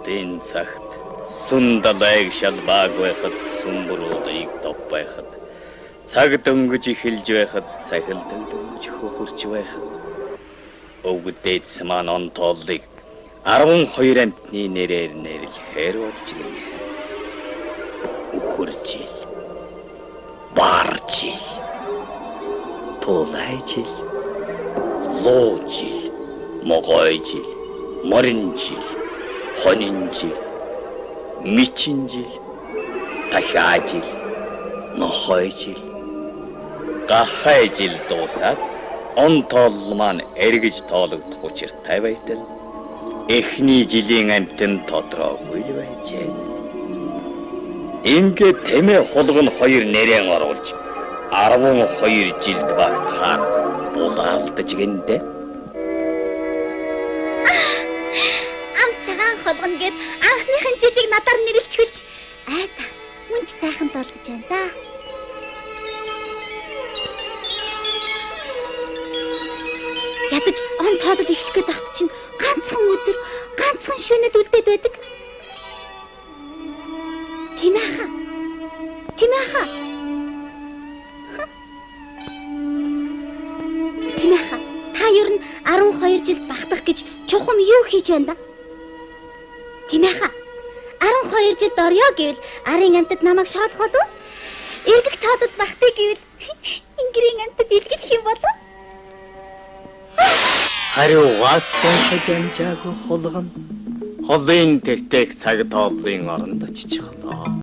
Хотын цагт сүн далайг шалбааг байхад, сүмбруудыг топ байхад, цаг дөнгөж эхэлж байхад, цахилдан дөнгөж хөхөрч байхад, өвгөд дээдс маань он тооллыг 12 амьтны нэрээр нэрлэхээр болж гинэ. Үхэр жил, бар жил, тулай жил, луу жил, могой жил, морин жил, хонин жил, мичин жил, дахиа жил, нохой жил, гахай жил дуусаад он тооллол маань эргэж тоологдох учиртай байтал эхний жилийн амьтан тодорхойгүй л байжээ. Ингээд тэмээ хулган хоёр нэрэн оруулж 12 жилд багтахаар булаалдаж гиндэ. Ам цагаан хулган гэд анхныхын жилийг надаар нэрлэчихвэлч айта мөн ч сайхан тоолгож байна да. Ядаж он тоолол эхлэх гээд байхад чинь ганцхан өдөр, ганцхан шөнө л үлдээд байдаг. Тийм ээ хаа. Тийм ээ хаа. Тийм ээ хаа. Та ер нь 12 жилд багтах гэж чухам юу хийж байна да? Тийм ээ хаа. 12 жилд орё гэвэл арын амьтад намайг шоолох болов? Эргэх тоололд багтъя гэвэл ингэрийн амьтад илгэлэх юм болов? Хариугаас сонсож амжаагүй хулган холын тэртээх цаг тооллын оронд оччихлоо.